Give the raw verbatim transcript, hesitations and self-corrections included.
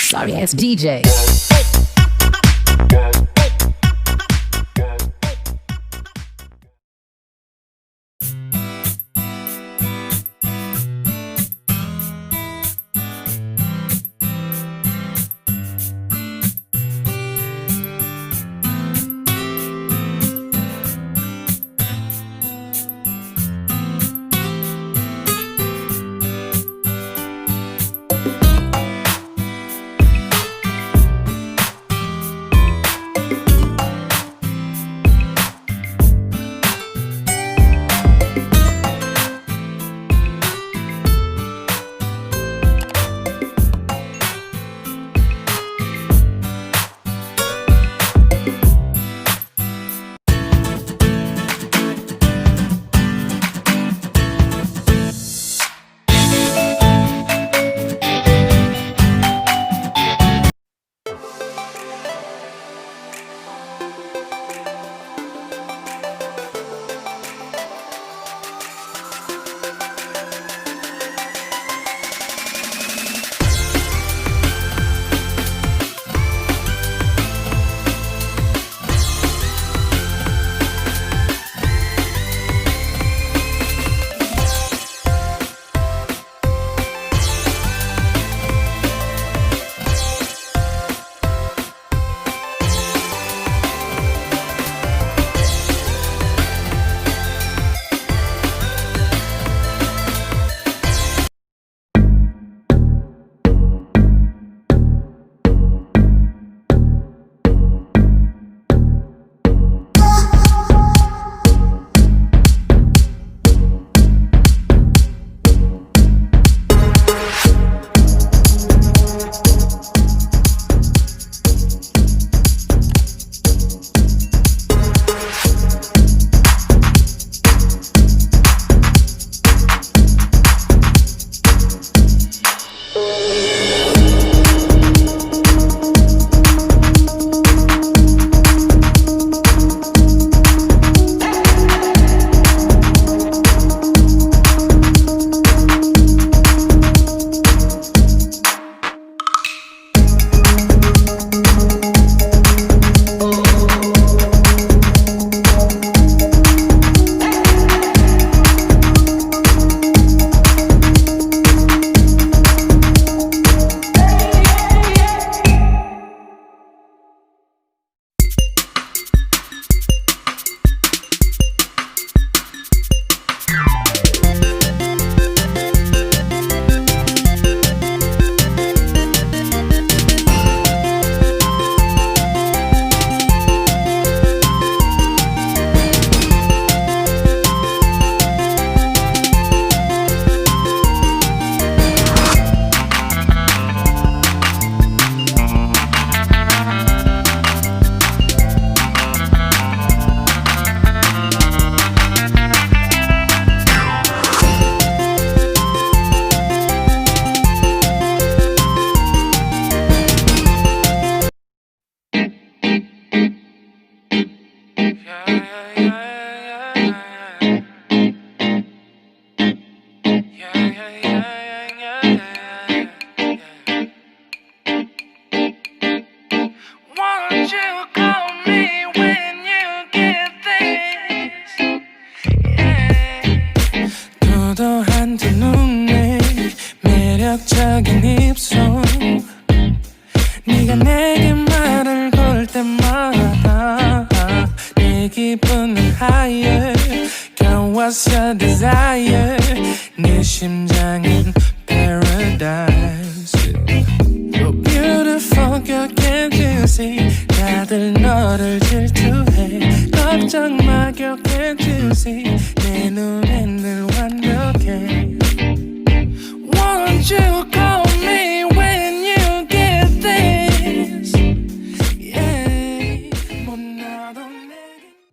Sorry ass D J. Won't you call me when you get this? Yeah. 도도한 두 눈에 매력적인 입술. 네가 내게 말을 걸 때마다 내 기분은 higher. Girl, what's your desire? 내 심장은 paradise. Oh, beautiful girl, can't you see? 다들 너를 질투해. 걱정 마, girl, can't you see? 내 눈